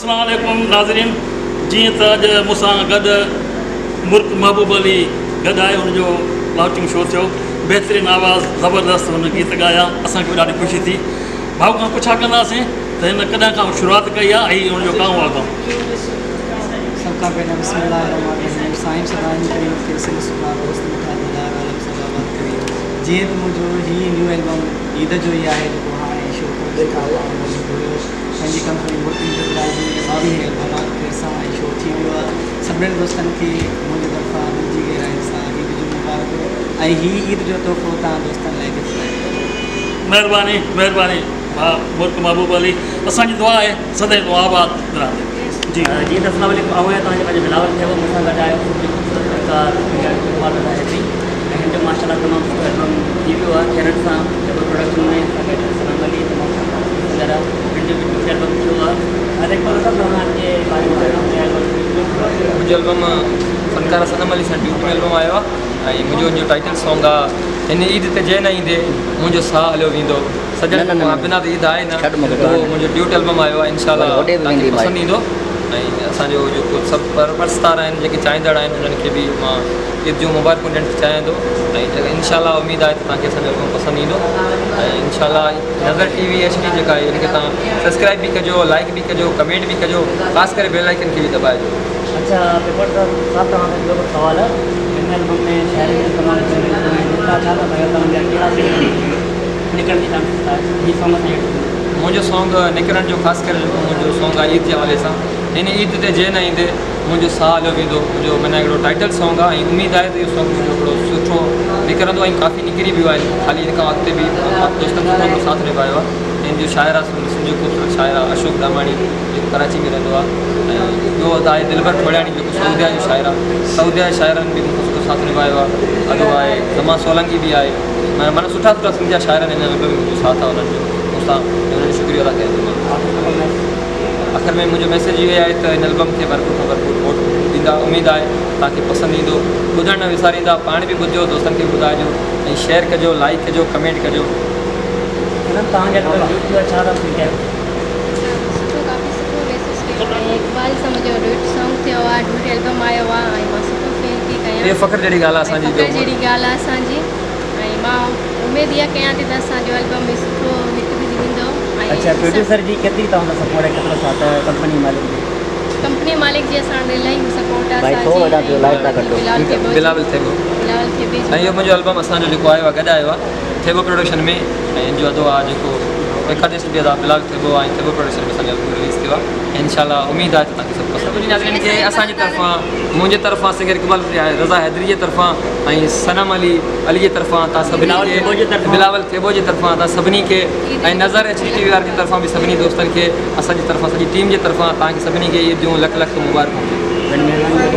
اسلام عليڪم ناظرين جيئن ته اڄ مون سان گڏ مرڪ محبوب علي گڏ آهي ان جو لانچنگ شو ٿيو بهترين آواز زبردست هن گيت ڳايا اسان کي به ڏاڍي خوشي ٿي ڀائو کان پڇا ڪنداسين ته هن ڪڏهن کان شروعات ڪئي آهي ۽ ان جو ڪانو آ ڪم. سڀ کان پهريان بسم الله الرحمٰن الرحيم سائين سدائين ڪريم کي سنڌ سگهارو دوست مٺا دلدار عالم سڀ آباد ڪري جيئن ته منهنجو هي نيو البم عيد جو ئي آهي جيڪو هاڻي شو ٿيو جيڪا موجود هيو پنهنجي ڪمپني ملڪ انٽرپرائز ۾ 22 البم خير سان ۽ شو ٿي ويو آهي سڀني دوستن کي منهنجي طرفان دل جي گهرائين سان عيد جون مبارڪون ۽ هي عيد جو تحفو توهان دوستن لاء گفٽ آهي. مهرباني مهرباني ڀاء ملڪ محبوب علي اسان جي دعا آهي سدائين تون آباد رهندين جي. جي ته اسلام عليڪم آئون آهيان توهان جو پنهنجو بلاول ٿيٻو مون سان گڏ آهيو سنڌ جو خوبصورت فنڪار سنگر اقبال رضا حيدري ۽ هن جو ماشاء الله تمام سٺو البم ٿي ويو آهي خيرن سان ٿيٻو پروڊڪشن ۾ اسان گڏ سلام علي تمام سٺو سنگر آهي هن جو به ڊيوٽ البم ٿيو آهي حضرت اقبال صاحب توهان جي باري ۾ ٻڌايو هن البم منهنجو البم فنڪار صنم علي سان ڊيوٽ ۾ البم آيو آهي ۽ منهنجو ان جو ٽائيٽل سانگ آهي هن عيد تي جي نه ايندي منهنجو ساهه هليو ويندو سڄڻ کان بنا ته عيد آهي نه اهو منهنجو ڊيوٽ البم آيو آهي انشاء الله توهان کي پسند ايندو ۽ اسان جو جيڪو سڀ پرستار آهن جيڪي چاهيندڙ آهن انهن کي به مان عيد جون مبارڪون ڏيڻ چاهيان ٿو ۽ انشاء الله اميد آهي ته توهان کي اسان جو البم پسند ايندو ۽ انشاء الله نظر ٽي وي ايڇ ڊي جيڪا آهي ان کي توهان سبسڪرائب به ڪجو لائڪ به ڪجو ڪمينٽ به ڪجو خاص ڪري بيل آئيڪن کي به دٻائجو. اڇا پپر صاحب صاحب توهان کان ٻيو سوال آهي هن البم ۾ شاعري جو تمام گهڻو حصو آهن توهان ڇا ٿا چاهيو توهان جا ڪهڙا سنگ نڪرڻ جي چانسز آهي هي سانگ اسان هيٺ ڏنو. منهنجو سانگ نڪرڻ جو خاص ڪري جيڪو منهنجو سانگ آهي عيد جي حوالي سان هن عيد تي جي نه ايندي منهنجو ساهه هليو ويندو منهنجو معنيٰ هڪڙو ٽائيٽل سانگ آهي ۽ اميد آهي ته اهو سانگ منهنجو هڪڙو سٺو نڪرندو ۽ ڪافي نڪري ويو آهي خالي ان کان اڳتي به دوستن سٺو هڪڙو ساٿ نڀايو آهي هن جو شاعر آهي سنڌ جو خوبصورت شاعر آهي اشوڪ ڏاماڻي جيڪو ڪراچي ۾ رهندو آهي ۽ ٻيو ادا آهي دلبر ٺوڙياڻي جيڪو سعوديه جو شاعر آهي سعوديه جي شاعرن به مون کان سٺو ساٿ نڀايو آهي ادو آهي زمان سولنگي به آهي معنيٰ سٺا سٺا سنڌ جا شاعر آهن هن البم ۾ منهنجو ساٿ آهي انهن جو مون سان ۽ انهن جو شڪريو ادا ڪيان ٿو مان آخر ۾ منهنجو ميسيج اهو آهي ته هن البم کي ڀرپور کان ڀرپور ووٽ ڏيندا اميد آهي توهان کي پسند ايندو ٻڌڻ نه وساريندا پاڻ به ٻڌجو دوستن کي به ٻڌائجو ۽ شيئر ڪجو لائيڪ ڪجو ڪمينٽ ڪجو. انهن توهان جا ڏٺل ڊيوٽ ٿيو ڇا ٿا فيل ڪيو. سٺو ڪافي سٺو محسوس ڪيو ۽ اقبال سان منهنجو ڊوئٽ سانگ ٿيو آ ڊوئٽ البم آيو آ ۽ مان سٺو فيل ٿي ڪيان اهو فخر جهڙي ڳالهه آ اسان جي فخر جهڙي ڳالهه آ اسان جي ۽ مان اميد اها ڪيان ٿي ته اسان جو البم به سٺو هٽ به ويندو ۽ اڇا پروڊيوسر جي ڪيتري توهان سان سپورٽ آهي ڪيترو ساٿ آهي ڪمپني مالڪ جي. ڪمپني مالڪ جي اسان وٽ الاهي سپورٽ آ اسان جي ۽ بلاول ٿيٻو بلاول ٿيٻي ۽ اهو منهنجو البم اسان جو جيڪو آيو آ گڏ آيو آ ٿيٻو پروڊڪشن ۾ ۽ ان جو ادو آ جيڪو رڪارڊسٽ به ادا بلاول ٿيٻو آ ۽ ٿيٻو پروڊڪشن ۾ اسان جو البم رليز ٿيو آ ۽ انشاء الله اميد آهي ته توهان کي سڀ پسند ايندو. ناظرين کي اسان جي طرفان منهنجي طرفان سنگر اقبال رضا حيدري جي طرفان ۽ صنم علي علي جي طرفان توهان سڀني کي بلاول ٿيٻو جي طرفان توهان سڀني کي ۽ نظر ايڇ ڊي ٽي وي وارن جي طرفان به سڀني دوستن کي اسان جي طرفان سڄي ٽيم جي طرفان توهان کي سڀني کي عيد جون لک لک مبارڪون هجن.